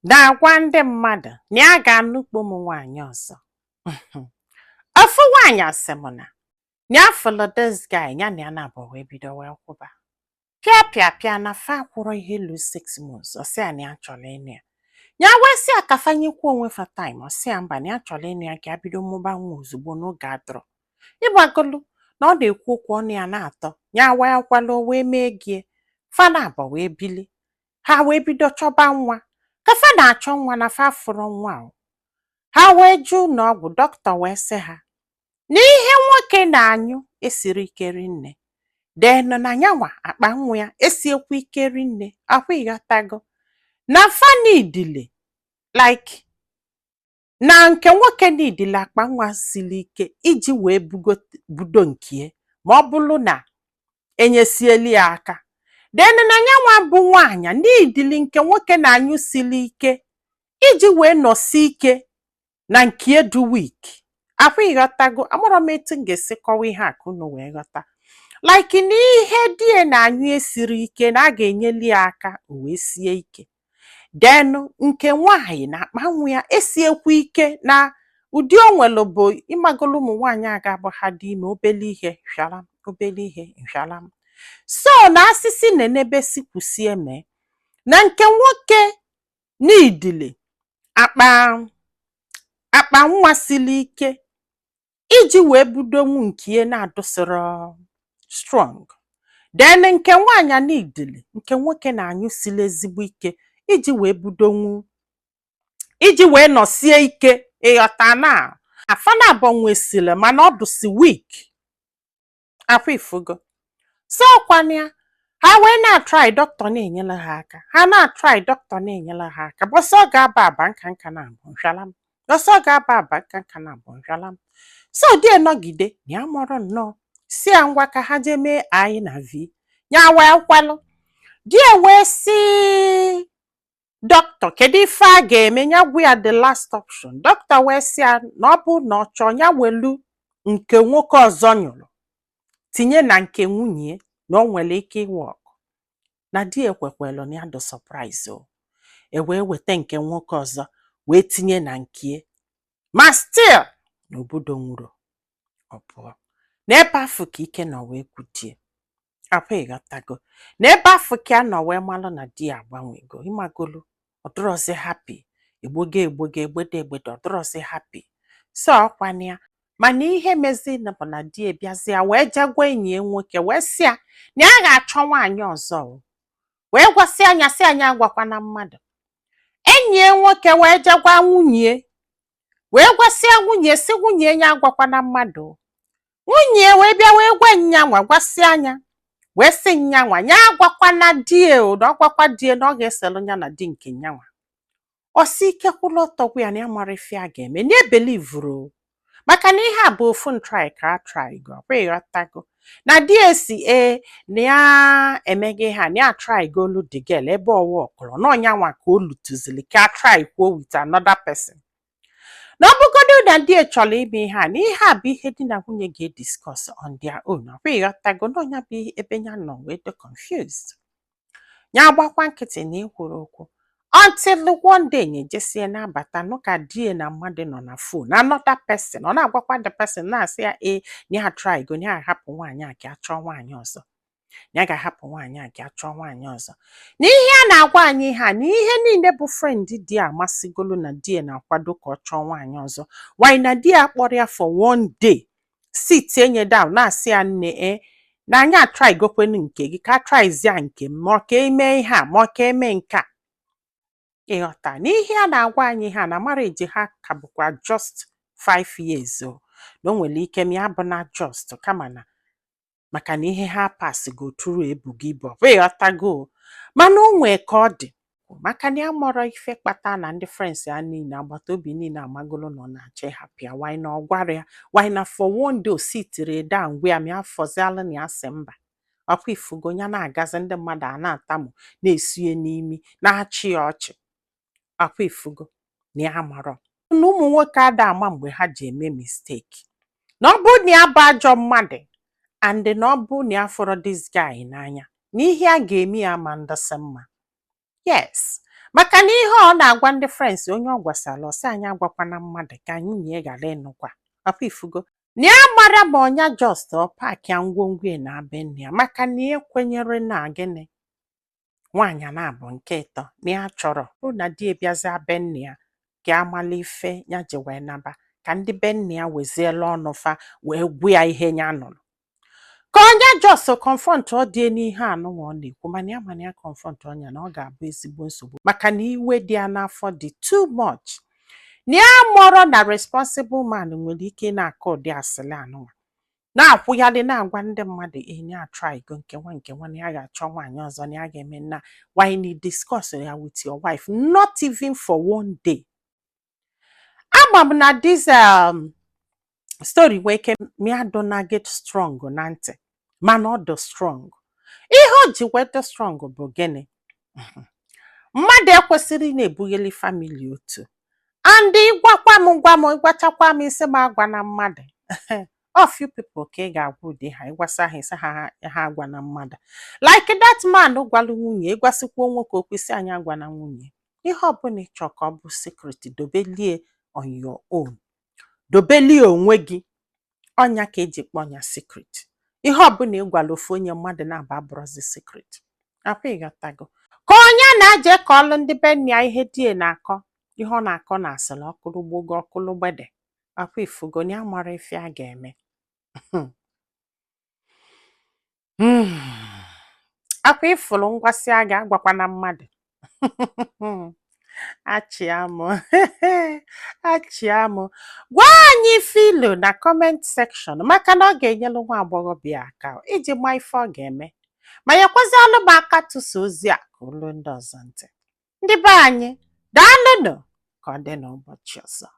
Na-agwa ndị mmadụ na ya ga-anụkpo ụmụ nwaanyị ọzọ. Ofu nwaanyị asị m na ya fụlụ this guy, ya na ya na-abụ wee bido wee kwụba pịa pịa pịa na fa kwụrụ ihe lu 6 months. Ọ sị ya na ya chọrọ ịnụ ya. Ya wee sị ya ka fa nyekwa onwe fa time. Ọ sị ya mba, na ya chọrọ ịnụ ya ka ya bido mụba nwa ozugbo n'oge adọrọ ịgbagolu na ọ na-ekwu okwu ọnụ ya na-atọ ya. Wee kwalụ wee mee gie fa na-abọ wee bili. Ha wee bido chọba nwa. Ka fa na-achọ nwa na fa fụrụ nwa o, ha wee jee ụlọ ọgwụ. Dọkịta wee sị ha na ihe nwoke na-anyụ esiri ike rinne, then na nyanwa akpa nwa ya esiekwa ike rinne. Akwa ịghọtago na fa nidile, like na nke nwoke nidile akpa nwa siri ike iji wee bugo budo nkie ma ọ bụrụ na enyesieli ya aka. Then na nyanwa bụ nwaanyị nidili nke nwoke na-anyụ siri ike iji wee nọsi ike na nke du weak. Akwa ịghọtago? Amarọ m etu m ga-esi kọwa ihe a ka unu wee ghọta. Like na ihe die na-anyụ esiri ike na a ga-enyeli ya aka o wee sie ike. Then nke nwaanyị na akpa nwa ya esiekwa ike na ụdị o nwelu bụ ịmagolu ụmụ nwaanyị a ga-abụ ha dị ime, obele ihe hịara m, obele ihe hịara m. So na asịsị nenebe si kwụsie mee na nke nwoke n'idili akpa nwa siri ike iji wee budonwu nke na-adụsịrọ strong. Then nke nwaanyị n'idili nke nwoke na-anyụ siri ezigbo ike iji wee budonwu, iji wee nọsie ike. Ịghọta na afana abụọ nwesịrị, mana ọ dụsi weak. Akwa ifugo? So ọkwana ya ha wee na-atry, dọkịta na-enyere ha aka. Ha na-atry, dọkịta na-enyere ha aka. Bọsọ ọ ga-aba aba nka nka na abụ nhịala m, bọsọ ọ ga-aba aba nka nka na abụ nhịala m. So di nọgide na ya mụrụ nnọọ, si ya ngwa ka ha jee mee I na V. Ya wee kwalụ. Di ya wee sị dọkịta, kedu ife a ga-eme? Ya gwa ya the last option. Dọkịta wee sị ya na ọ bụ na ọ chọọ, ya welu nke nwoke ọzọ nyụrụ tinye na nke nwunye, na o nwere ike ịwụ ọgụ. Na di ekwekwelu na ya dị surprise o. E wee weta nke nwoke ọzọ wee tinye na nke, ma still na obodo nwụrụ ọ pụọ. N'ebe afọ ka ike nọ wee gwudie. Akwa ịghọtago? N'ebe afọ ka a nọ wee malụ na di ya agbanwego. Ịmagolu, ọ dịrọzi happy, egbogo egbogo, egbede egbede, ọ dịrọzi happy. So ọkwana ya. Mana ihe mezina bụ na di bịazịa wee jee gwa enyi ya nwoke, wee sị ya na ya ga-achọ nwaanyị ọzọ o. Wee gwasị anya, sị anya agwakwana mmadụ. Enyi ya nwoke wee jee gwa nwunye, wee gwasịa nwunye, sị nwunye ya agwakwana mmadụ o. Nwunye wee bịa wee gwa nyanwa, gwasị anya, wee sị nyanwa ya agwakwana die o, na ọ gwakwa die na ọ ga-eselu ya na di nke nyanwa. Ọ sị ike kwụlụ ọtọ gwa ya na ya mara ife a ga-eme, na ebelivuru o, maka na ihe a bụ ofu ntry ka a try go. Ọkwa ịghọtago na di esi ee na ya emego ihe a, na ya try golu the girl ebe ọwa ọkụrụ na ọnyanwa ka o lutuzili ka a try kwuo with another person, na ọ bụgodo na di chọrọ ime ihe a, na ihe a bụ ihe di na nwunye ga-ediscuss on their own. Ọkwa ịghọtago na ọnya bụ ebe ya nọ wee dị confused, ya agbakwa nkịtị na ikwuru okwu, until one day ya ejesie na-abata nụ ka die na mmadụ nọ na phone, another person. Ọ na-agwakwa the person, na-asị ya ee, na ya try go, na ya ahapụ nwaanyị a ka a chọọ nwaanyị ọzọ, na ya ga-ahapụ nwaanyị a ka a chọọ nwaanyị ọzọ. Na ihe a na-agwa anyị ihe a, na ihe niile bụ friend di ya amasịgolu na di ya na-akwado ka ọ chọọ nwaanyị ọzọ. Why na di ya kpọrọ ya for one day, sit enye down, na-asị ya, nne e, na anyị atry gokwenu nke gị, ka tryzia nke m, ma ọ ka eme ihe a, ma ọ ka eme nke a. Ịghọta na ihe a na-agwa anyị ihe a, na marriage ha ka bụkwa just 5 years o, na o nwere ike ma ya bụ na just kama na maka na ihe ha pass go through ebugo ibu. Ọ bụ ịghọtago o? Mana o nwee ka ọ dị, maka na ya mọrọ ife kpata na ndị friends ya niile, agbata obi niile amagolo na ọ na-achọ ịhapụ ya. Why na ọ gwara ya? Why na for one day o sitiri down gwa ya, ma ya fọzialụ na ya sị mba? Ọkwa ifugo ya na-agazi, ndị mmadụ a na-atamu, na-esie n'imi, na-achị ya ọchị. Ọkwa ifugo na ya marọ na ụmụ nwoke ada ama mgbe ha ji eme mistake, na ọ bụrụ na ya bụ ajọ mmadụ and na ọ bụ na ya fọrọ this guy n'anya, na ihe a ga-eme ya ma ndịsị mma. Yes, Maka na ihe ọ na-agwa ndị friends, onye ọ gwasara, ọ sị anyị agwakwana mmadụ ka nwunye ghara ịnụkwa. Ọkwa ifugo na ya mara ma ọnya just ọ pack ya ngwongwo ya na be nne ya, maka na ya kwenyere na gịnị, nwaanyị na-abụ nke ịtọ na ya chọrọ bụ na di bịazịa be nne ya ka amala ife ya ji wee naba, ka ndị be nne ya weziela ọnụ fa wee gwu ya ihe ya nụrụ, ka onye just confront ọ dị n'ihe anụnwa ọ na-ekwu. Mana ya confront ọnya na ọ ga-abụ ezigbo nsogbu, maka na iwe dị ya n'afọ dị too much, na ya mụrụ na responsible man nwere ike ị na-akọ ụdị asịrị anụnwa, na-akwụgharị na-agwa ndị mmadụ enye atrygo nke nwa na ya ga-achọ nwaanyị ọzọ, na ya ga-eme nna. Why you discuss ya with your wife, not even for one day? Ama m na this story nwee ike mịa dona get strong na ntị, mana ọ dị strong. Ihe o ji wee dị strong bụ gịnị? Mmadụ ekwesịrị ị na-ebugheli family otu and ịgwakwa m, gwa m, ịgwachakwa m, isi m agwa na mmadụ. Ọ few people ka ị ga-agwa ụdị ha, ịgwasa ha, isi ha ha agwa na mmadụ. Like that man gwalụ nwunye, ịgwasịkwuo nwoke okwu, isi anyị agwa na nwunye. Ihe ọbụla ị chọọ ka ọ bụ secret, dobelie on your own, dobelie onwe gị. Ọnya ka eji kpọọ ya secret. Ihe ọbụla ị gwara ofu onye, mmadụ na-aba abụrụzi secret. Akwa ịghọtago ka onye na-aje ka ọlụ ndị be nna ya, ihe die na-akọ, ihe ọ na-akọ na asịrị ọkụlụ gbogo ọkụlụ gbede. Akwa ifugo na ya mara ife a ga-eme. Akwa ifuru ngwasị a ga-agwakwana mmadụ. Achịa m, achịa m. Gwa anyị ife ilo na comment section, maka na ọ ga-enyelu nwa agbọghọbịa aka iji maa ife ọ ga-eme, ma nyekwazialụ m aka tụsa ozi a ka olu ndị ọzọ ntị. Ndị be anyị, daalụnụ. Ka ọ dị n'ụbọchị ọzọ.